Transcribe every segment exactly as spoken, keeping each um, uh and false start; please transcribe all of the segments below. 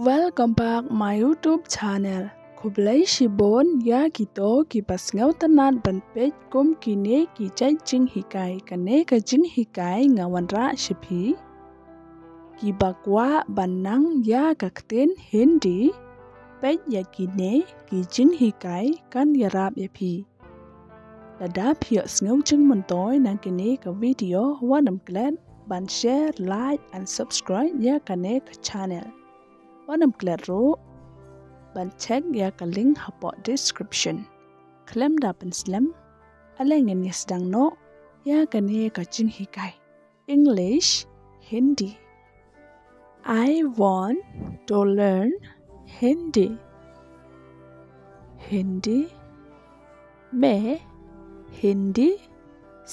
Welcome back my YouTube channel. Khublei shibun ïa kito kiba sngewtynnat ban peit kum kine ki jait jinghikai. Kane ka jinghikai nga wanrah sha phi. Kiba kwah ban nang ïa ka ktien Hindi, peit ïa kine ki jinghikai kan ïarap ïa phi. Lada phi ïohsngew jingmyntoi na kane ka video, wat nym klet ban share, like and subscribe ïa kane ka channel. Wat nym klet ruh ban check ïa ka link hapoh description. Khlem da pynslem, ale ngin ïa sdang noh ïa kane ka jinghikai. English, Hindi. I want to learn Hindi. Hindi. मैं हिंदी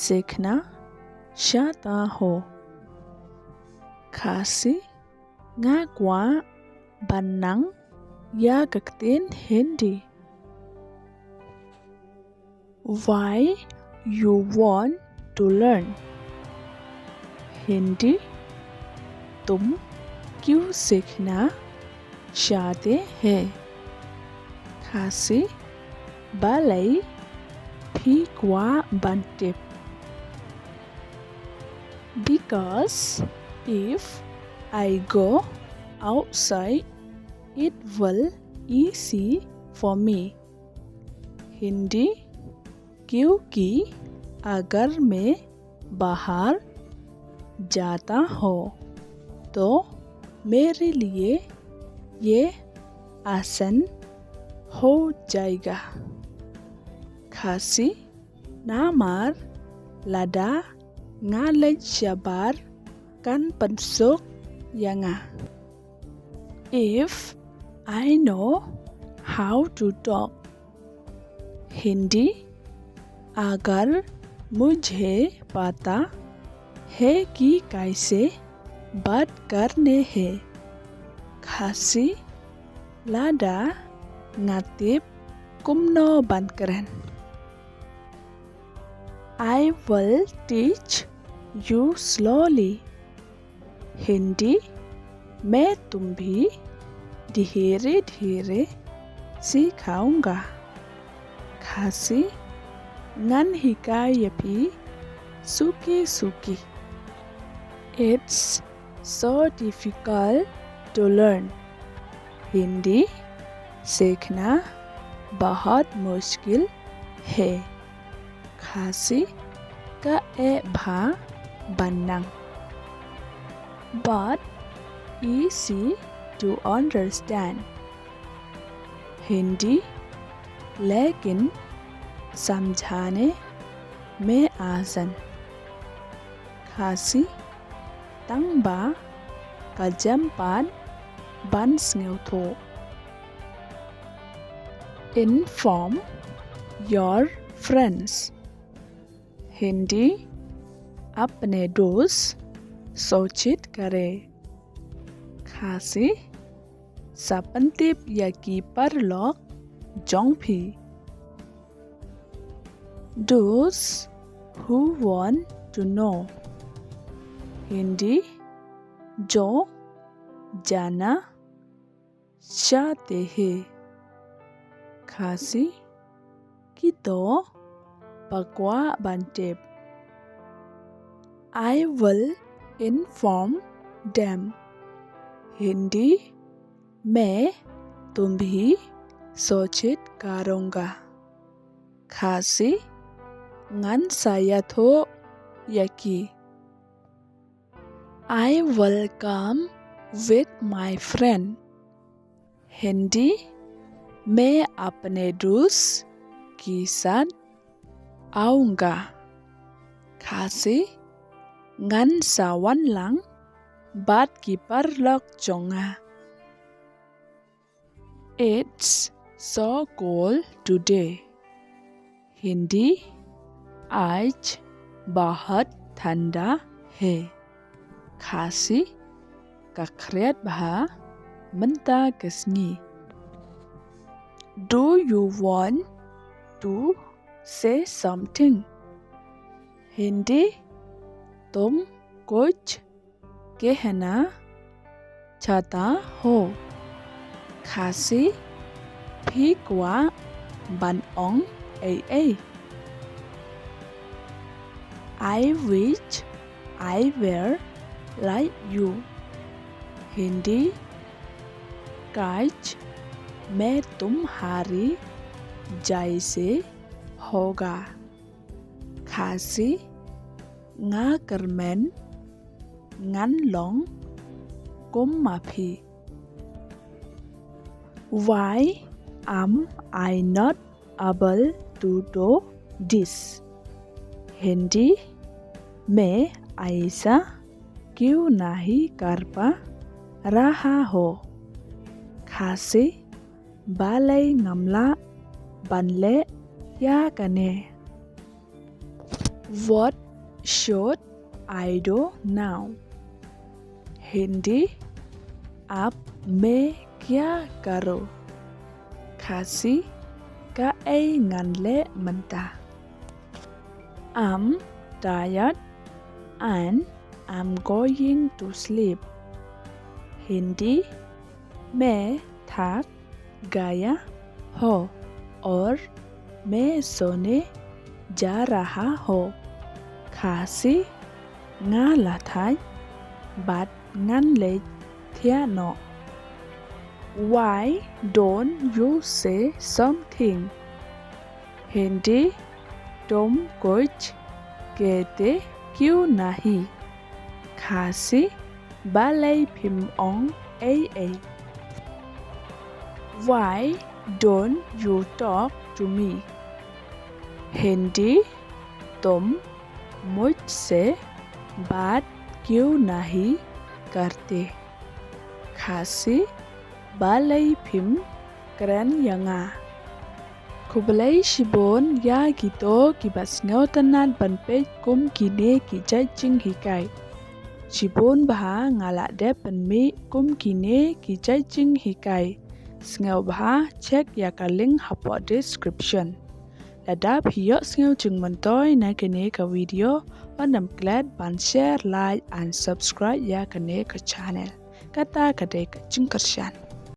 सीखना चाहता हूँ। Khasi, nga kwah ban nang ïa ka ktien Hindi. Why you want to learn Hindi? तुम क्यों सीखना चाहते हैं? Khasi, balei phi kwah ban tip? Because if I go outside, it will easy for me. Hindi. क्योंकि अगर मैं बाहर जाता हूँ तो मेरे लिए ये आसान हो जाएगा। Khasi, namar lada nga leit shabar kan pynsuk ïa nga. If I know how to talk Hindi, अगर मुझे पता है कि कैसे बात करने हैं। Khasi, lada nga tip kumno ban kren. I will teach you slowly. हिंदी, मैं तुम्हें धीरे धीरे सिखाऊंगा। Khasi, ngan hikai ïa phi suki suki. It's so difficult to learn Hindi, सीखना बहुत मुश्किल है। Khasi, ka eh bha ban nang, but easy to understand. Hindi, लेकिन समझने में आसान। Khasi, tang ba ka jem pat ban sngewthuh. Inform your friends. Hindi, अपने दोस्त सूचित करें। Khasi, sa pyntip ïa ki paralok jong phi. Those who want to know. Hindi, जो जानना चाहते हैं। Khasi, kito ba kwah ban tip. I will inform them. Hindi, मैं तुम्हें सूचित करूंगा। Khasi, ngan sa ïathuh ïa ki. I will come with my friend. Hindi, मैं अपने दोस्त के साथ आऊंगा। Khasi, ngan sa wan lang bad ki paralok jong nga. It's so cold today. Hindi, आज बहुत ठंडा है। Khasi, ka khriat bha mynta ka sngi. Do you want to say something? Hindi, तुम कुछ कहना चाहता हो? Khasi, phi kwah ban ong ei ei? I wish I were like you. Hindi, काश मैं तुम्हारी जैसे होगा। Khasi, nga kyrmen ngan long kum ma phi. Why am I not able to do this? Hindi, मैं ऐसा क्यों नहीं कर पा रहा हूँ? Khasi, balei ngam lah ban leh ïa kane? What should I do now? Hindi, अब मैं क्या करूँ? Khasi, kaei ngan leh mynta? I'm tired and I'm going to sleep. Hindi, मैं थक गया हूँ और मैं सोने जा रहा हूँ। Khasi, nga la thait bad ngan leit thiah noh. Why don't you say something? Hindi, तुम कुछ कहते क्यों नहीं? Khasi, balei phim ong ei ei? Why don't you talk to me? Hindi, तुम मुझसे बात क्यों नहीं करते? Khasi, balei phim kren ïa nga? Khublei shibun ïa kito kiba sngewtynnat ban peit kum kine ki jait jinghikai. Shibun bha nga la dep pynmih kum kine ki jait jinghikai. Sngewbha check ïa ka link hapoh description. Lada phi ïohsngew jingmyntoi na kane ka video, wat nym klet ban share, like and subscribe ïa kane ka channel. Kata ka dei ka jingkyrshan.